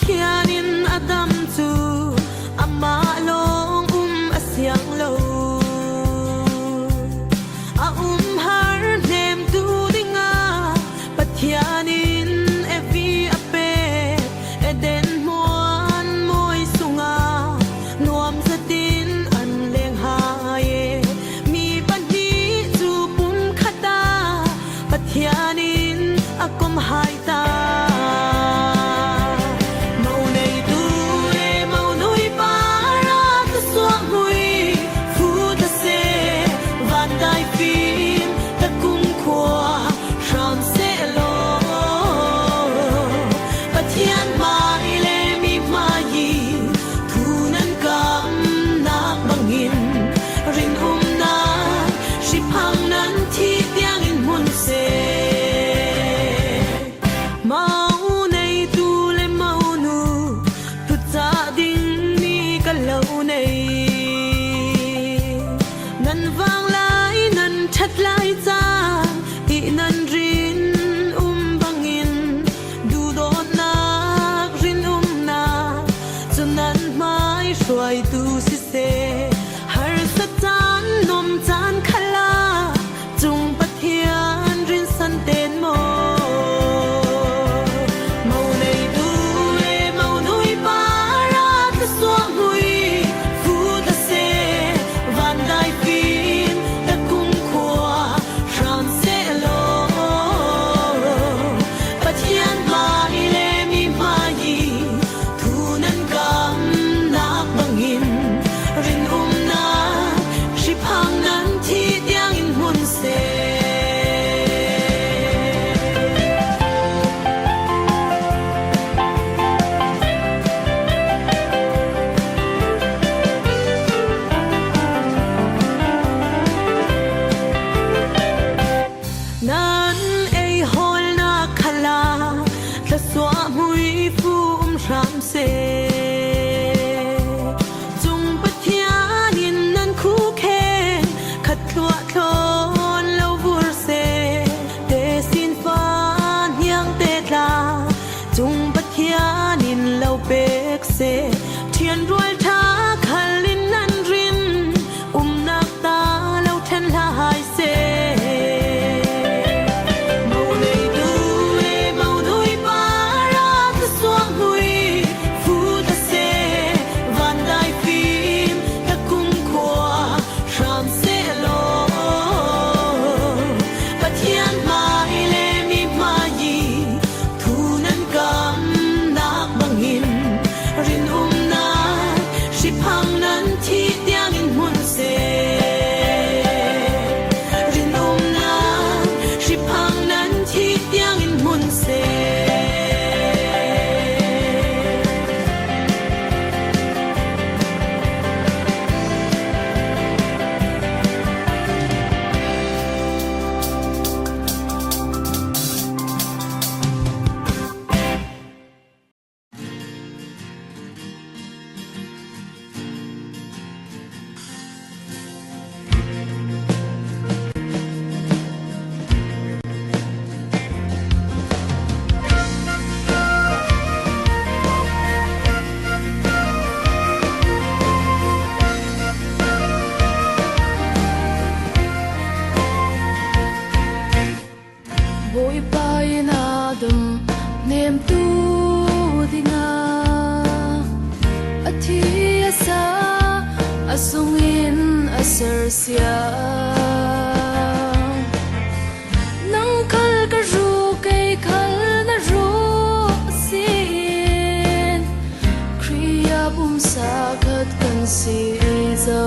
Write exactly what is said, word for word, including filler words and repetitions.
Pathian in Adam chu amah long um a siang lo. A um har hnemtu dinga Pathian in Evi a pe Eden hmuan moi sunga nuam zatin an leng hai e. Mi pahnih chu pum khata Pathian in a kom hai ta. Mo neitu le mo nuipa ra ta suak hmui fu ta se, van dai fim ta kum khua hram se lo. Pathian mai le mi mai thu nan kam nak bangin rin um nan, hri phang nan thi tiang in hmun se. Mo neitu le mo nu, thuchah ding mi ka lo nei. Nan vang lai, nan that lai chan, i nan rin um bangin, duhdawtnak rin umna, chu nan hmai hruaitu sise, harsa chan, nom chan khala, chung Pathian rinsan ten maw? Mo neitu le mo nuipa ra ta suak hmui fu ta se, van dai fim ta kum khua hram se lo. Pathian mai le mi mai thu nan kam nak bangin rin um nan, hri phang nan thi tiang in hmun se. Nan ei hawlna khala, thluasuah hmui fu um hram se. Chung Pathian in nan khu khen, khat thluah thlawn lo vur se. Te sin fa niang te tla, chung Pathian in lo pek se. Thian rual tha khal in nan rin, umnak ta lo then hla hai se. Mo neitu le mo nuipa ra ta suak hmui fu ta se, van dai fim ta kum khua hram se lo. Pathian mai le mi mai thu nan kam nak bangin rin um nan, hri phang nan thi tiang in hmun se. Rin um nan, hri phang nan thi tiang in hmun se. Bawipa in Adam nemtu dinga a thi a sa, a sungin a sersia. Nang khal ka ru, kei khal na ru sin, Khria pumsa khat kan si zo.